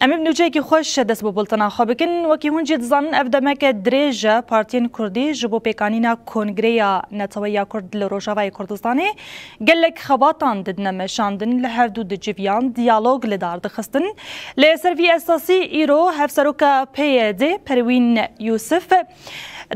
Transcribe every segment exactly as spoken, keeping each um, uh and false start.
Em ê bi nûçeyekî xweş dest bi bultena xwe bikin. Wekî hûn jî dizanin, ev demeke dirêj e. Partiyên Kurdî ji bo pêkanîna Kongreya Neteweyî ya Kurd li Rojavayê Kurdistanê gelek xebatan didine meşandin, li hevdû diciviyan diyalog li dar dixistin. Li ser vî esasî îro Hevseroka P Y D Perwîn Yûsif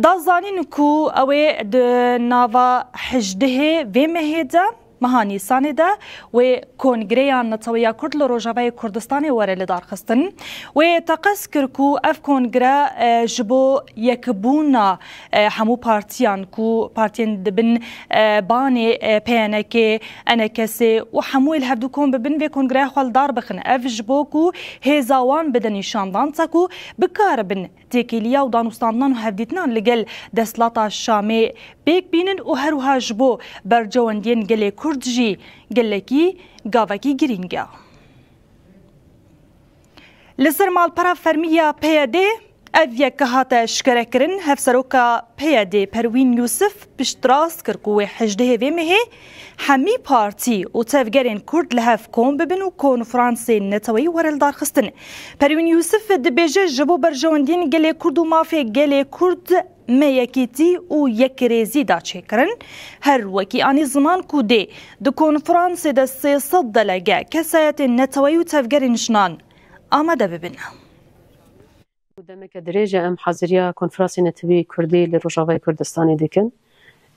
da zanîn ku ew ê di nava hejdehê vê mehê de, meha Nîsanê de wê Kongreya Neteweyî ya Kurd li Rojavayê Kurdistanê were lidarxistin. Wê teqez kir ku ev kongre, e, ji bo yekbûna, e, hemû partiyan ku partiyên dibin, e, banê, e, P N K, N K S û hemû ê li hevdû kom bibin vê kongreya xwe li dar bixin. Ev ji bo ku hêza wan bide nîşandan, ta ku bikaribin têkiliya û danûstandinan û hevdîtinan li gel desthilata Şamê pêk bînin û her wiha ji bo berjewendiyên gelê Kurd jî gelekî gavekî girîng e. Li ser malpera fermî ya P Y D ev yek hate eşkerekirin. Hevseroka P Y D Perwîn Yûsif piştrast kir ku wê hejdehê vê mehê hemî partî û tevgerên Kurd li hev kom bibin û konferansê neteweyî were lidarxistin. Perwîn Yûsif dibêje, ji bo berjewendiyên gelê Kurd û mafê gelê Kurd me yekîtî û yekrêzî da çêkirin. Her wekî anî ziman ku dê di konferansê de sê sed delege, kesayetên neteweyî û tevgerên jinan amade bibin. Demeke dirêj e em haziriya Konferansê Netewî Kurdî li Rojavayê Kurdistanê dikin.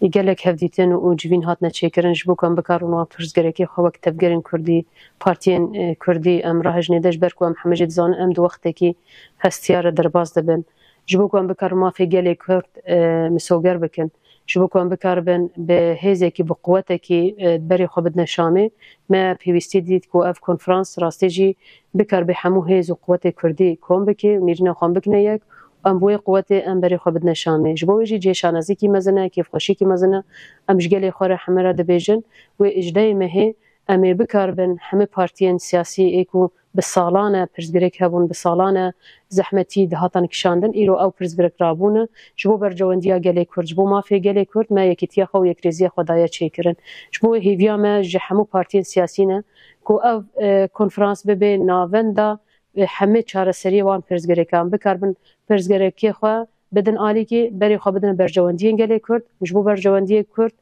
Gelek hevdîtin û civîn hatine çêkirin ji bo ku em bikarin wan pirsgirêkê xwe wek tevgerên Kurdî, partiyên, e, Kurdî em rahejinê de, ji ber ku em hemî jî dizanin em di wextekî hestiyar re derbas dibin. Ji bo ku em bikarin mafê gelê Kurd, e, misoger bikin, ji bo ku em bikaribin bi hêzekî, bi quwetekî, e, berê xwe bidine Şamê, me pêwîstî dît ku ev konferans rastî jî bikaribe hemû hêz û quwetê Kurdî kom bike û nêrîna xwe bikine yek. Em bi wê quwetê em berê xwe bidine Şamê. Ji bo wê jî cihê şanazîkî mezin e, kêfxweşîkî mezin e. Em ji gelê xwe re heme re dibêjin, wê îjdeyê mehê em ê bikaribin hemî partiyên siyasî ê ku bi salan e pirsgirêk hebûn, bi salan e zehmetî dihatan kişandin, îro ew pirsgirêk rabûne. Ji bo berjewendiya gelê Kurd, ji bo mafê gelê Kurd me yekîtiya xwe û yekrêziya xwe daye çêkirin. Ji bo wê hêviya me ji hemû partiyên siyasî ne ku ev, e, konferans bibe navenda, e, hemê çareseriyê wan pirsgirêkan, bikaribin pirsgirêkê xwe bidin alîkî, berê xwe bidin berjewendiyên gelê Kurd. Ji bo berjewendiyê Kurd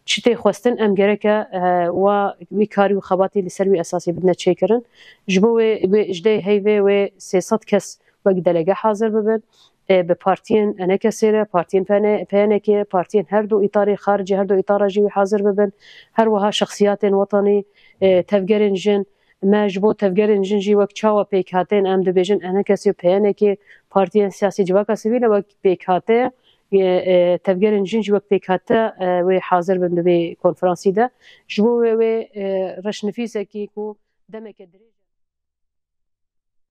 çi tê xwestin, em gereke, e, wa wî karî û xebatî li ser wî esasî bidine çêkirin. Ji bo wê, wê îjdeyê heyvê wê sê sed kes wek delege hazir bibin. E, bi partiyên N K S re, partiyên P N K, partiyên her du îtarê xaricî, her du îtara jî wê hazir bibin. Her wiha şexsiyatên wetanî, e, tevgerên jin, me ji bo tevgerên jin jî wek çawa pêkhateyên em dibêjin N K S û P N K, partiyên siyasî civaka sivîl e wek pêkhate, e, e, tevgerên jin jî wek pêkhate, e, wê hazir bin di vê konferansî de. Ji bo wê, wê, e, reşnivîsekî ku demeke dirêj